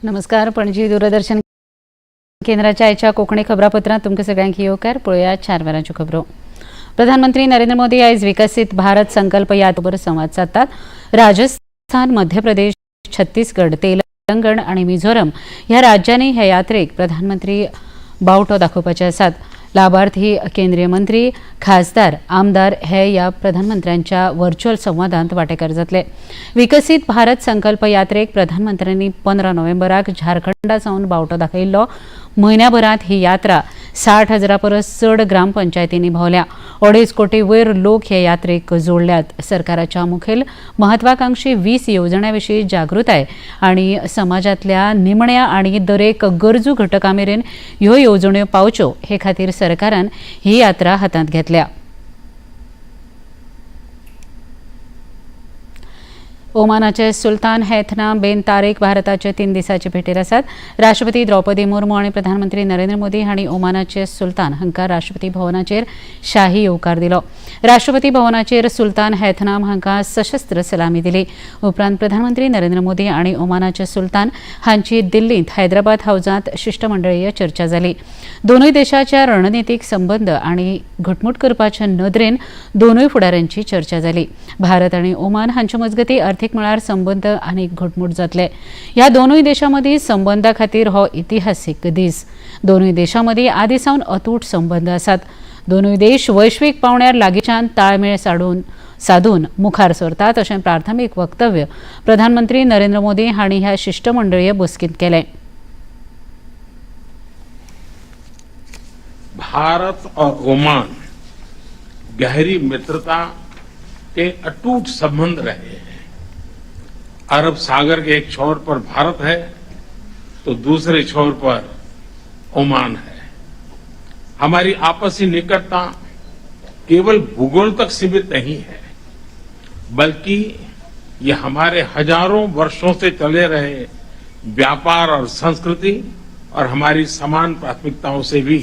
नमस्कार. पणजी दूरदर्शन केंद्राच्या आयच्या कोंकणी खबरापत्रांत तुमकां सगळ्यांक येवकार. पळोवया 4 वरांच्यो खबरो. प्रधानमंत्री नरेंद्र मोदी आयज विकसीत भारत संकल्प यात्रेवर संवाद सादतात. राजस्थान, मध्य प्रदेश, छत्तीसगड, तेलंगण आनी मिझोरम ह्या राज्यांनी ह्या यात्रेक प्रधानमंत्री बावटो दाखोवपाचे आसात. लाभार्थी, केंद्रीय मंत्री, खासदार, आमदार हे ह्या प्रधानमंत्र्यांच्या व्हर्च्युअल संवादांत वांटेकार जातले. विकसीत भारत संकल्प यात्रेक प्रधानमंत्र्यांनी 15 नोव्हेंबराक झारखंडा सावन बावटो दाखयिल्लो. म्हयन्याभरांत ही यात्रा 60,000 परस चड ग्रामपंचायतींनी भोंवल्या. 2.5 कोटी वयर लोक हे यात्रेक जोडल्यात. सरकाराच्या मुखेल महत्वाकांक्षी 20 येवजण्यां विशीं जागृताय आनी समाजांतल्या निमण्या आनी दरेक गरजू घटका मेरेन ह्यो येवजण्यो पावच्यो हे खातीर सरकारान ही यात्रा हातांत घेतल्या. ओमानाचे सुलतान हैथनाम बेन तारेक भारताचे 3 दिसाचे भेटेर आसात. राष्ट्रपती द्रौपदी मुर्मू आनी प्रधानमंत्री नरेंद्र मोदी हांणी ओमानाचे सुलतान हांकां राष्ट्रपती भवनाचेर शाही येवकार दिलो. राष्ट्रपती भवनाचेर सुलतान हैथनाम हांकां सशस्त्र सलामी दिली. उपरांत प्रधानमंत्री नरेंद्र मोदी आनी ओमानाचे सुलतान हांची दिल्लींत हैदराबाद हावजांत शिश्टमंडळीय चर्चा जाली. दोनूय देशाच्या रणनितीक संबंद आनी घटमूट करपाच्या नदरेन दोनूय फुडाऱ्यांची चर्चा जाली. भारत आनी ओमान हांचे मजगतीं अर्थीक मळार संबंद आनीक घटमूट जातले. ह्या दोनूय देशां मदीं संबंदा खातीर हो इतिहासीक दीस. दोनूय देशां मदीं आदीं सावन अतूट संबंद आसात. दोनूय देश वैश्वीक पावंड्यार लागींच्यान ताळमेळ साधून मुखार सरतात अशें प्राथमीक वक्तव्य प्रधानमंत्री नरेंद्र मोदी हांणी ह्या शिश्टमंडळीय बसकेंत केलें. भारत और ओमान गहरी मित्रता के अटूट संबंध रहे हैं. अरब सागर के एक छोर पर भारत है तो दूसरे छोर पर ओमान है. हमारी आपसी निकटता केवल भूगोल तक सीमित नहीं है, बल्कि ये हमारे हजारों वर्षों से चले रहे व्यापार और संस्कृति और हमारी समान प्राथमिकताओं से भी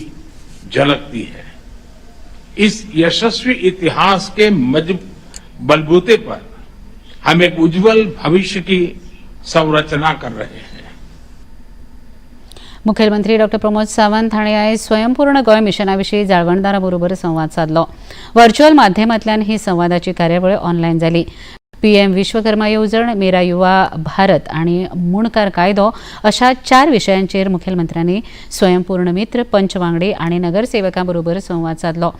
झलकती है. इस यशस्वी इतिहास के बलबूते पर हम एक उज्जवल भविष्य की संरचना कर रहे हैं. मुखेलमंत्री डॉक्टर प्रमोद सावंत हांणी आयज स्वयंपूर्ण गोंय मिशना विशीं जाळवणदारां बरोबर संवाद सादलो. व्हर्च्युअल माध्यमांतल्यान ही संवादाची कार्यावळ ऑनलायन जाली. पीएम विश्वकर्मा येवजण, मेरा युवा भारत आनी मुणकार कायदो अशा 4 विशयांचेर मुखेलमंत्र्यांनी स्वयंपूर्ण मित्र, पंच वांगडी आनी नगरसेवकां बरोबर संवाद सादलो.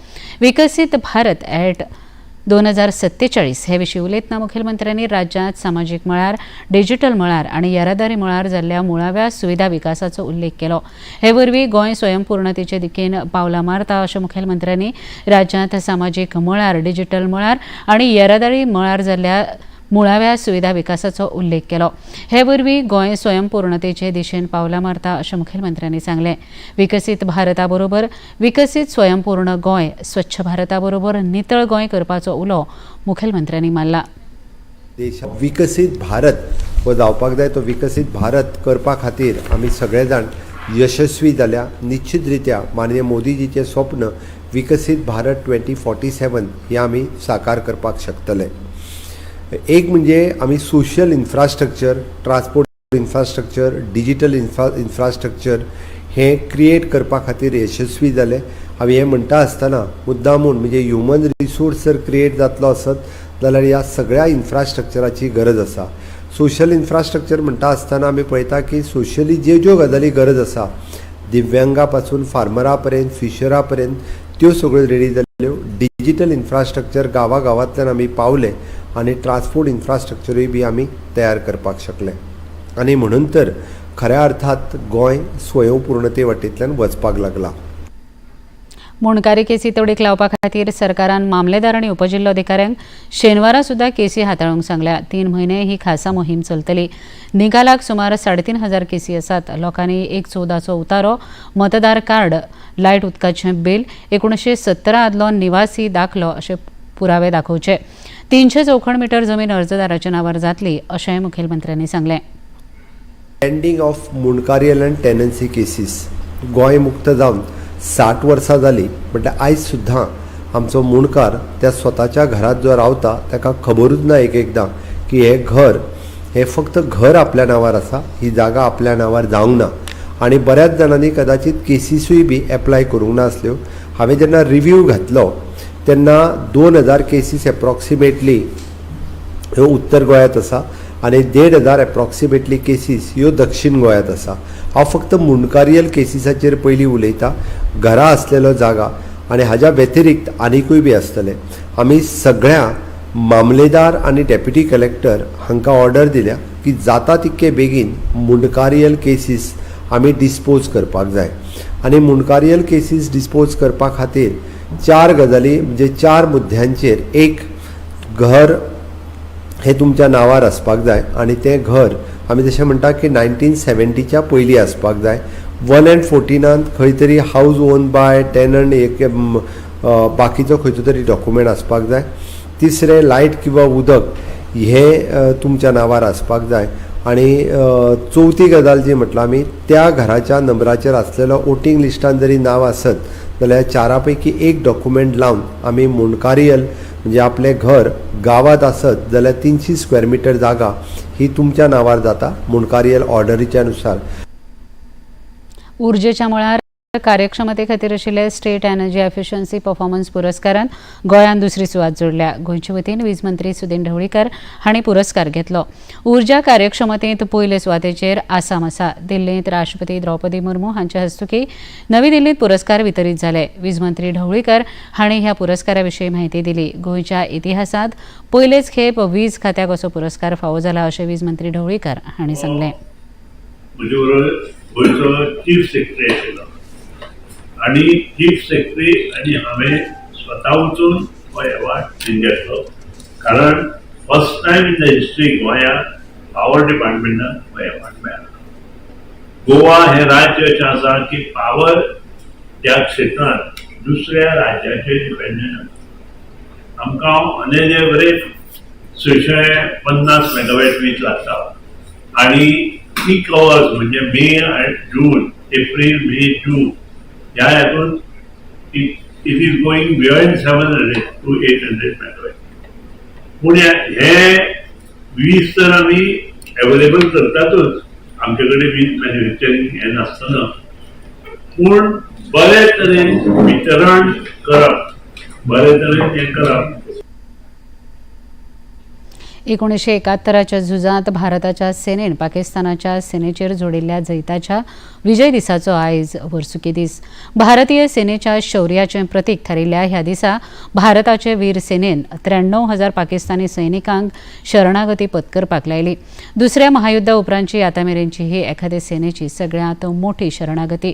विकसीत भारत एट 2047 हे विशीं उलयतना मुखेलमंत्र्यांनी राज्यांत सामाजीक मळार, डिजिटल मळार आनी येरादारी मळार जाल्ल्या मुळाव्या सुविधा विकासाचो उल्लेख केलो. हे वरवीं गोंय स्वयंपूर्णतेचे दिकेन पावलां मारता अशें मुखेलमंत्र्यांनी राज्यांत सामाजीक मळार, डिजिटल मळार आनी येरादारी मळार जाल्ल्या मुळाव्या सुविधा विकासाचो उल्लेख केलो. हे वरवीं गोंय स्वयंपूर्णतेचे दिशेन पावलां मारता अशें मुखेलमंत्र्यांनी सांगलें. विकसीत भारता बरोबर विकसीत स्वयंपूर्ण गोंय, स्वच्छ भारता बरोबर नितळ गोंय करपाचो उलो मुखेलमंत्र्यांनी मारला. देश विकसीत भारत हो जावपाक जाय. तो विकसीत भारत करपा खातीर आमी सगळे जाण यशस्वी जाल्या. निश्चित रित्या माननीय मोदीजीचें स्वप्न विकसीत भारत 2047 हें आमी साकार करपाक शकतले. एक म्हणजे आमी social infrastructure, transport infrastructure, digital infrastructure हें क्रिएट करपा खातीर यशस्वी जाले. हांव हें म्हणटा आसतना मुद्दामून म्हणजे ह्युमन रिसोर्स जर क्रिएट जातलो आसत जाल्यार ह्या सगळ्या इन्फ्रास्ट्रक्चराची गरज आसा. सोशल इन्फ्रास्ट्रक्चर म्हणटा आसतना आमी पळयता की सोशली ज्यो ज्यो गजाली गरज आसा, दिव्यांगा पासून फार्मरा पर्यंत, फिशरा पर्यंत, त्यो सगळ्यो रेडी जाल्ल्यो. डिजिटल इन्फ्रास्ट्रक्चर गांवागांवांतल्यान आमी पावले आनी ट्रान्सपोर्ट इन्फ्रास्ट्रक्चरूय बी आमी तयार करपाक शकले आनी म्हणून तर खऱ्या अर्थात गोंय स्वयंपूर्णते वाटेंतल्यान वचपाक लागला. मुणकारी केसी तडीक लावपा खातीर सरकारान मामलेदार आनी उपजिल्लोधिकाऱ्यांक शेनवारा सुद्दां केसी हाताळूंक सांगल्या. 3 म्हयने ही खासा मोहीम चलतली. निकालाक सुमार 3500 केसी आसात. लोकांनी 1/14चो उतारो, मतदार कार्ड, लायट उदकाचें बील, 1917 आदलो निवासी दाखलो अशे पुरावे दाखोवचे. 300 चौखण मिटर जमीन अर्जदाराच्या नांवार जातली अशेंय मुखेलमंत्र्यांनी सांगलें. Ending of Mundkarial and tenancy cases. Goa मुक्त जावन 60 वर्सां जालीं, म्हटल्यार आयज सुद्दां आमचो मुणकार त्या स्वताच्या घरांत जो रावता ताका खबरूच ना एक एकदां की हें घर हें फक्त घर आपल्या नांवार आसा, ही जागा आपल्या नांवार जावंक ना आनी बऱ्याच जाणांनी कदाचित केसीसूय बी एप्लाय करूंक नासल्यो. हांवें जेन्ना रिव्यू घातलो तेन्ना 2000 केसीस एप्रॉक्सिमेटली ह्यो उत्तर गोंयांत आसा आनी 1500 एप्रॉक्सिमेटली केसीस ह्यो दक्षीण गोंयांत आसा. हांव फक्त मुंडकारियल केसीसाचेर पयलीं उलयतां, घरा आसलेलो जागा आनी हाज्या व्यतिरिक्त आनिकूय बी आसतले. आमी सगळ्या मामलेदार आनी डेप्युटी कलेक्टर हांकां ऑर्डर दिल्या की जाता तितके बेगीन मुंडकारियल केसीस आमी डिस्पोज करपाक जाय आनी मुंडकारियल केसीस डिस्पोज करपा खातीर चार गजाली, म्हणजे चार मुद्द्यांचेर, एक घर हें तुमच्या नांवार आसपाक जाय आनी तें घर आमी जशें म्हणटा की 1970च्या पयलीं आसपाक जाय. 1 एंड 14नांत खंय तरी हावज ओन बाय टेनंट एक बाकीचो खंयचो तरी डॉक्युमेंट आसपाक जाय. तिसरें, लायट किंवा उदक हें तुमच्या नांवार आसपाक जाय. आनी चवथी गजाल जी म्हटलां आमी, त्या घराच्या नंबराचेर आसलेलो वोटींग लिस्टान जरी नांव आसत जाल्यार चारा पैकी एक डॉक्युमेंट लावन आमी मुंडकारियल, म्हणजे आपलें घर गांवांत आसत जाल्यार 300 स्क्वेअर मिटर जागा ही तुमच्या नांवार जाता मुंडकारियल ऑर्डरीच्या नुसार. उर्जेच्या मळार कार्यक्षमते खातीर आशिल्ले स्टेट एनर्जी एफिशियन्सी परफॉर्मन्स पुरस्कारान गोंयान दुसरी सुवात जोडल्या. गोंयचे वतीन वीज मंत्री सुदीन ढवळीकर हांणी पुरस्कार घेतलो. उर्जा कार्यक्षमतेंत पयले सुवातेचेर आसाम आसा. दिल्लींत राष्ट्रपती द्रौपदी मुर्मू हांचे हस्तुकीं नवी दिल्लींत पुरस्कार वितरीत जाले. वीज मंत्री ढवळीकर हांणी ह्या पुरस्कारा विशीं म्हायती दिली. गोंयच्या इतिहासांत पयलेच खेप वीज खात्याक असो पुरस्कार फावो जाला अशें वीज मंत्री ढवळीकर हांणी सांगलें. म्हजे बरोबर गोंयचो चीफ सेक्रेटरी आशिल्लो आनी चीफ सेक्रेटरी आनी हांवें स्वता वचून हो एवॉर्ड घेतलो, कारण first time in the history गोंयांत पावर डिपार्टमेंटान हो एवॉर्ड मेळ्ळा. गोवा हें राज्य अशें आसा की पावर ह्या क्षेत्रांत दुसऱ्या राज्याचेर डिपेंडंट आसा. आमकां ऑन एन एवरेज 650 मेगावॅट वीज लागता आनी पीक अवर्स म्हणजे मे आनी जून, एप्रील, मे, जून ह्या हातून it is going beyond 700 to 800 megawatt. पूण हे वीज तर आमी एवेलेबल करतातूच, आमचे कडेन वीज मॅन्युफॅक्चरींग हें नासतना, पूण बरे तरेन वितरण करप, बरे तरेन हें करप. 1971च्या झुजांत भारताच्या सेनेन पाकिस्तानाच्या सेनेचेर जोडिल्ल्या जैताच्या विजय दिसाचो आयज वर्सुकी दीस. भारतीय सेनेच्या शौर्याचें प्रतीक थारिल्ल्या ह्या दिसा भारताचे वीर सेनेन 93,000 पाकिस्तानी सैनिकांक शरणागती पत्करपाक लायली. दुसऱ्या महायुद्धा उपरांतची आतां मेरेनची ही एखादे सेनेची सगळ्यांत मोठी शरणागती.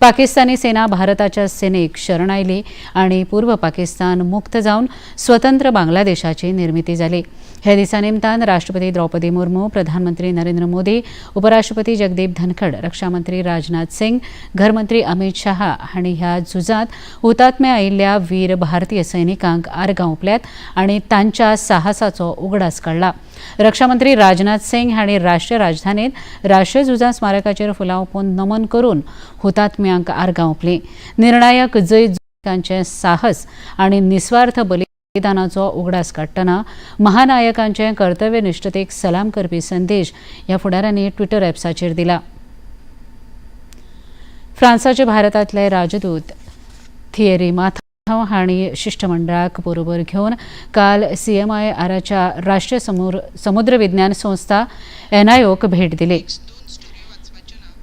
पाकिस्तानी सेना भारताच्या सेनेक शरण आयली आनी पूर्व पाकिस्तान मुक्त जावन स्वतंत्र बांगलादेशाची निर्मिती जाली. ह्या दिसा निमतान राष्ट्रपती द्रौपदी मुर्मू, प्रधानमंत्री नरेंद्र मोदी, उपराष्ट्रपती जगदीप धनखड, रक्षामंत्री राजनाथ सिंग, घरमंत्री अमित शहा हांणी ह्या झुजांत हुतात्मे आयिल्ल्या वीर भारतीय सैनिकांक आर्गां ओंपल्यात आनी तांच्या साहसाचो उगडास काडला. रक्षामंत्री राजनाथ सिंग हांणी राष्ट्रीय राजधानीत राष्ट्रीय झुजां स्मारकाचेर फुलां ओंपून नमन करून हुतात्म्यांक आर्गां ओंपलीं. निर्णायक जैत तांचें साहस आनी निस्वार्थ बलिदानाचो उगडास काडटना महानायकांचे कर्तव्यनिश्ठतेक सलाम करपी संदेश ह्या फुडाऱ्यांनी ट्विटर ॲप्साचेर दिला. फ्रांसाचे भारतांतले राजदूत थिएरी माथाव हांणी शिश्टमंडळाक बरोबर घेवन काल सीएमआयआराच्या राष्ट्रीय समुद्र विज्ञान संस्था एनआयओक भेट दिली.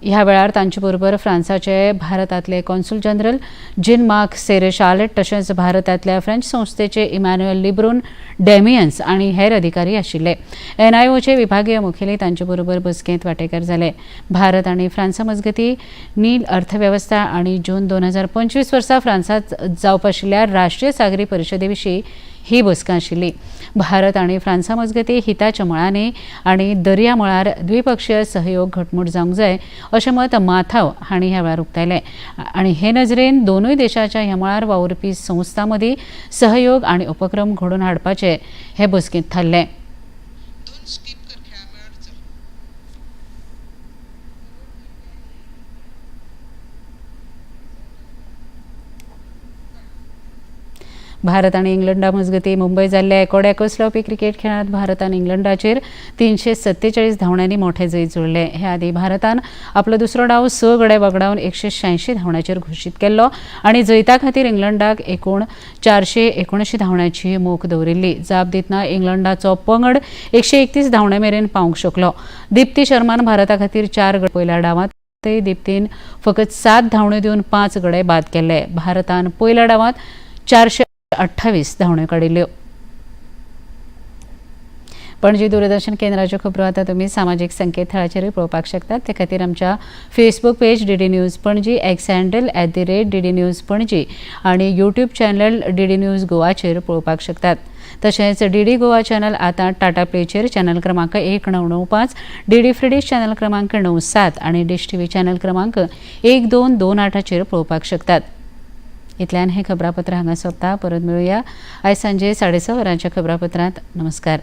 ह्या वेळार तांचे बरोबर फ्रांसाचे भारतांतले कॉन्सूल जनरल जीन मार्क सेरेशालेट तशेंच भारतांतल्या फ्रेंच संस्थेचे इमॅन्युएल लिब्रून डेमियन्स आनी हेर अधिकारी आशिल्ले. एनआयओचे विभागीय मुखेली तांचे बरोबर बसकेंत वांटेकार जाले. भारत आनी फ्रांसा मजगतीं नील अर्थवेवस्था आनी जून 2025 वर्सा फ्रांसांत जावपा आशिल्ल्या राष्ट्रीय सागरी परिशदे विशीं ही बसका आशिल्ली. भारत आनी फ्रांसा मजगतीं हिताच्या मळांनी आनी दर्या मळार द्विपक्षीय सहयोग घटमूट जावंक जाय अशें मत माथाव हांणी ह्या वेळार उक्तायलें आनी हे नजरेन दोनूय देशाच्या ह्या मळार वावुरपी संस्थां मदीं सहयोग आनी उपक्रम घडोवन हाडपाचे हे बसकेंत थारलें. भारत आनी इंग्लंडा मजगतीं मुंबय जाल्ल्या एकोड्या कसलोवपी क्रिकेट खेळांत भारतान इंग्लंडाचेर 347 धांवड्यांनी मोठे जैत जोडले. हे आदीं भारतान आपलो दुसरो डाव 6 गडे वगडावन 186 धांवड्याचेर घोशीत केल्लो आनी जैता खातीर इंग्लंडाक एकूण 479 धांवड्याची मोख दवरिल्ली. जाप दितना इंग्लंडाचो पंगड 131 धांवड्या मेरेन पावंक शकलो. दीप्ती शर्मान भारता खातीर 4 गडे, पयल्या डावांत दीप्तीन फकत 7 धांवड्यो दिवन 5 गडे बाद केले. भारतान पयल्या डावांत 428 धांवड्यो काडिल्ल्यो. पणजी दूरदर्शन केंद्राच्यो खबरो आतां तुमी सामाजीक संकेतथळाचेरूय पळोवपाक शकतात. ते खातीर आमच्या Facebook page DD News Panaji, X handle @DDNews Panaji आनी YouTube channel DD news गोवाचेर पळोवपाक शकतात. तशेंच डीडी गोवा चॅनल आतां टाटा प्लेचेर चॅनल क्रमांक 1995, डीडी फ्री चॅनल क्रमांक 97 आनी डिश टीव्ही चॅनल क्रमांक 1228चेर पळोवपाक शकतात. इतल्यान हें खबरापत्र हांगा सोंपता. परत मेळुया आयज सांजे 6:30 वरांच्या खबरापत्रांत. नमस्कार.